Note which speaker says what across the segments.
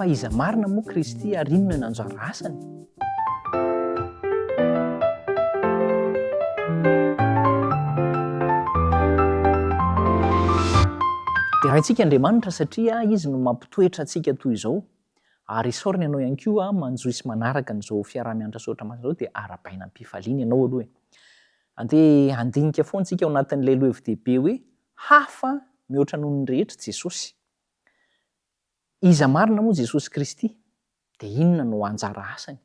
Speaker 1: Fa iza marina moa Kristy ary inona no anjara asany? Deraintsika Andriamanitra satria Izy no mampitoetra antsika toy izao. Ary isaorana ianao ihany koa manjohy sy manaraka an'izao fiaraha-mianatra soratra masina izao dia arahabaina am-pifaliana ianao aloha e. Andeha handinika foana isika ao anatin'ilay lohevi-dehibe hoe hafa mihoatra noho ny rehetra Jesosy. Iza marina moa Jesosy Kristy? Dia inona no anjara asany?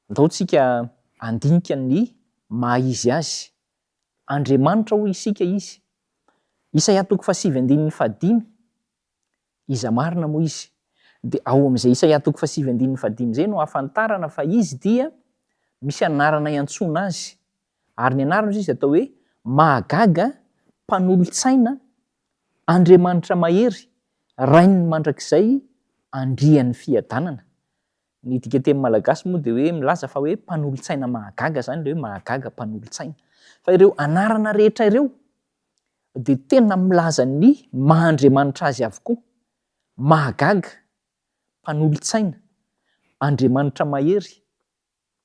Speaker 1: Andao tsika handinika ny maha izy azy. Andriamanitra hoy isika izy. Isaia toko fahasivy andininy fahadimy, Iza marina moa izy? Dia ao amin'izay Isaia toko fahasivy andininy fahadimy izay no ahafantarana fa izy dia misy anarana iantsoana azy. Ary ny anarany hoy izy atao hoe Mahagaga, Mpanolotsaina, Andriamanitra mahery, Rain'ny mandrakizay, Andrian'ny fiadanana. Ny dikanteny malagasy moa dia hoe milaza fa hoe mpanolotsaina mahagaga izany ilay hoe mahagaga mpanolotsaina. Fa ireo anarana rehetra ireo dia tena milaza ny maha Andriamanitra azy avokoa. Mahagaga, mpanolotsaina, Andriamanitra mahery,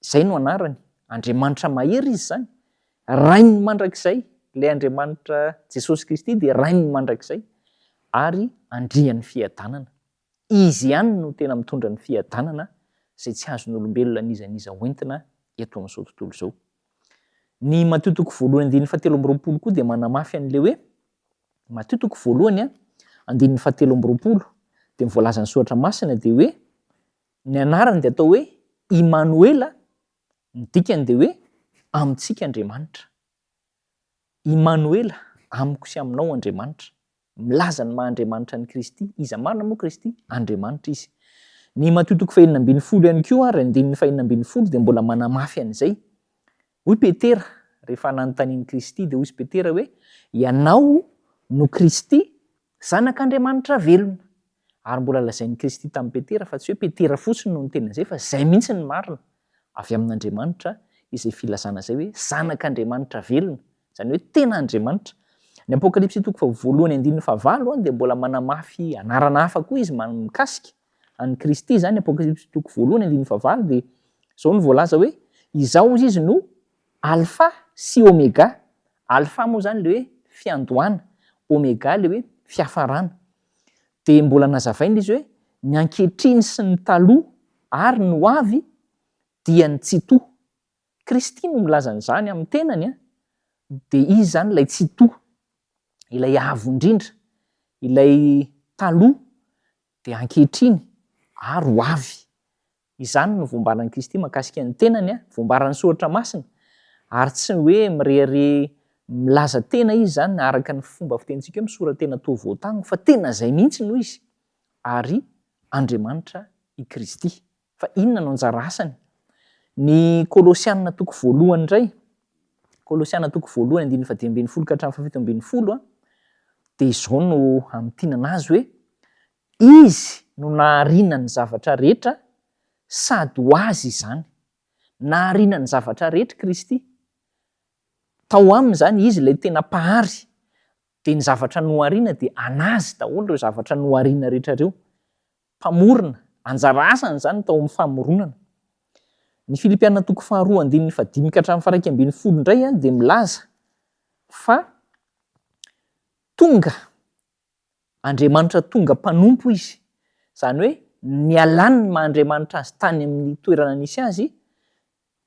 Speaker 1: Izay no anarany. Andriamanitra mahery Izy izany. Rain'ny mandrakizay. Ilay Andriamanitra Jesosy Kristy dia Rain'ny mandrakizay ary Andrian'ny fiadanana. Izy ihany no tena mitondra ny fiadanana izay tsy azon'olombelona n'iza n'iza hoentina eto amin'izao tontolo izao. Ny Matio toko voalohany andininy fahatelo amby roapolo koa dia manamafy an'ilay hoe Matio toko voalohany andininy fahatelo amby roapolo dia ny voalazan'ny soratra masina dia hoe Ny anarany dia atao hoe Imanoela, ny dikany dia hoe amintsika Andriamanitra. Imanoela, amiko sy aminao Andriamanitra. Milaza ny maha Andriamanitra an'i Kristy. Iza marina moa Kristy? Andriamanitra Izy. Ny Matio toko fahenina ambin'ny folo ihany koa ary andininy fahenina ambin'ny folo dia mbola manamafy an'izay. Hoy Petera, rehefa nanontanian'i Kristy dia hoy izy Petera hoe, Ianao no Kristy, Zanak'Andriamanitra velona. Ary mbola lazain'i Kristy tamin'i Petera fa tsy hoe Petera fotsiny no niteny an'izay fa izay mihitsy ny marina avy amin'Andriamanitra izay filazana izay hoe Zanak'Andriamanitra velona, izany hoe tena Andriamanitra. Ny Apokalypsy toko faha voalohany andininy fahavalo dia mbola manamafy anarana hafa koa izy mikasika an'i Kristy izany, Apokalypsy toko voalohany andininy fahavalo dia izao no voalaza hoe Izaho hozy izy no Alfa sy Omega, Alfa moa izany ilay hoe fiandohana, Omega ilay hoe fiafarana. Dia mbola nazavaina izy hoe ny ankehitriny sy ny taloha ary ny ho avy dia ny Tsitoha. Kristy no milaza an'izany amin'ny tenany an, dia Izy izany ilay Tsitoha, ilay Avo Indrindra, ilay taloha, dia ankehitriny ary ho avy. Izany no voambaran'i Kristy mahakasika ny tenany, voambaran'ny Soratra Masina, ary tsy hoe mirehareha milaza tena izy izany araka ny fomba fitenintsika hoe misora-tena toa voatango, fa tena izay mihitsy no izy, ary Andriamanitra i Kristy. Fa inona no anjara asany? Ny Kolosiana toko voalohany indray, Kolosiana toko voalohany andininy fahadimy ambin'ny folo ka hatramin'ny fahafito ambin'ny folo, dia izao no hamintinana azy hoe, Izy no nahariana ny zavatra rehetra sady ho Azy izany. Nahariana ny zavatra rehetra Kristy. Tao Aminy izany, Izy ilay tena Mpahary. Dia ny zavatra nohariana dia an'Azy daholo ireo zavatra nohariana rehetra ireo. Mpamorona. Anjara asany izany tao amin'ny famoronana. Ny Filipiana toko faharoa andininy fahadimy ka hatramin'ny faha-iraika ambin'ny folo indray dia milaza fa tonga Andriamanitra tonga mpanompo izy. Izany hoe nialany ny maha Andriamanitra azy tany amin'ny toerana nisy azy,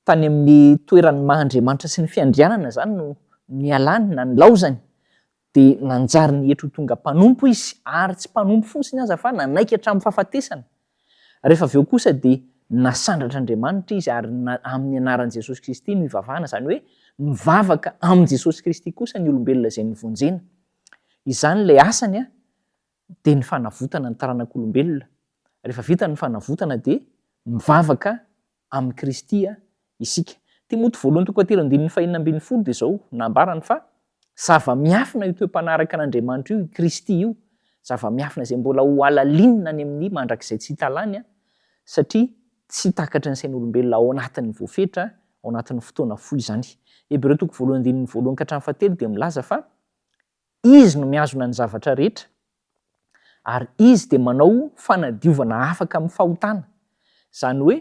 Speaker 1: tany amin'ny toeran'ny maha Andriamanitra sy ny fiandrianana izany no nialany na nilaozany, dia nanjary nietry ho tonga mpanompo izy, ary tsy mpanompo fotsiny aza fa nanaiky hatramin'ny fahafatesana. Rehefa avy eo kosa dia nasandratr'Andriamanitra izy ary amin'ny anaran'i Jesosy Kristy no ivavahana, izany hoe mivavaka amin'i Jesosy Kristy kosa ny olombelona izay novonjena. Izany ilay asany an, dia ny fanavotana ny taranak'olombelona. Rehefa vita ny fanavotana dia mivavaka amin'i Kristy isika. Timoty voalohany toko fahatelo andininy fahenina ambin'ny folo dia izao nambarany fa zava-miafina io toe-panaraka an'Andriamanitra io, i Kristy io, zava-miafina izay mbola ho halalinina any amin'ny mandrakizay tsy hita lany satria tsy takatry ny sain'olombelona ao anatin'ny voafetra, ao anatin'ny fotoana fohy izany. Hebreo toko voalohany andininy voalohany ka hatramin'ny fahatelo dia milaza fa Izy no mihazona ny zavatra rehetra. Ary Izy dia manao fanadiovana afaka amin'ny fahotana. Izany hoe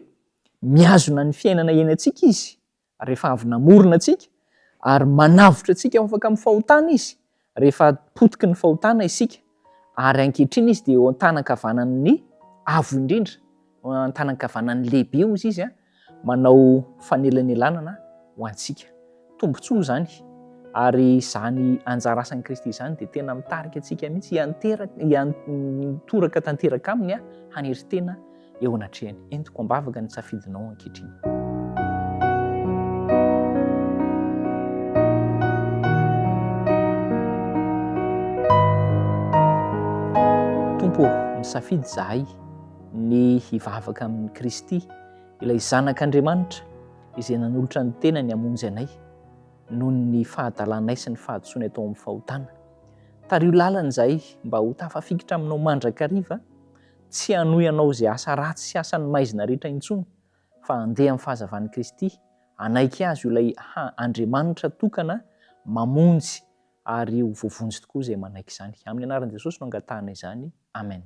Speaker 1: mihazona ny fiainana iainantsika Izy rehefa avy namorona antsika, ary manavotra antsika ho afaka amin'ny fahotana Izy rehefa potiky ny fahotana isika, ary ankehitriny Izy dia eo an-tanan-kavanan'ny Avo Indrindra, eo an-tanan-kavanan'ny Lehibe hozy Izy, manao fanelanelanana ho antsika. Tombontsoa izany, ary izany anjara asan'i Kristy izany dia tena mitarika antsika mihitsy hianteraka, hiantoraka tanteraka Aminy, hanery tena eo anatrehany. Entiko am-bavaka ny safidinao ankehitriny. Tompo ô, misafidy izahay ny hivavaka amin'i Kristy, ilay Zanak'Andriamanitra izay nanolotra ny tenany hamonjy anay noho ny fahadalanay sy ny fahadisoanay tao amin'ny fahotana. Tariho lalana izahay mba ho tafafikitra aminao mandrakariva Tsy hanohy hanao izay asa ratsy sy asan'ny maizina rehetra intsony, fa handeha amin'ny fahazavan'i Kristy, hanaiky Azy ho ilay Andriamanitra tokana mamonjy ary ho voavonjy tokoa izay manaiky izany. Amin'ny anaran'i Jesosy no angatahana izany. Amen.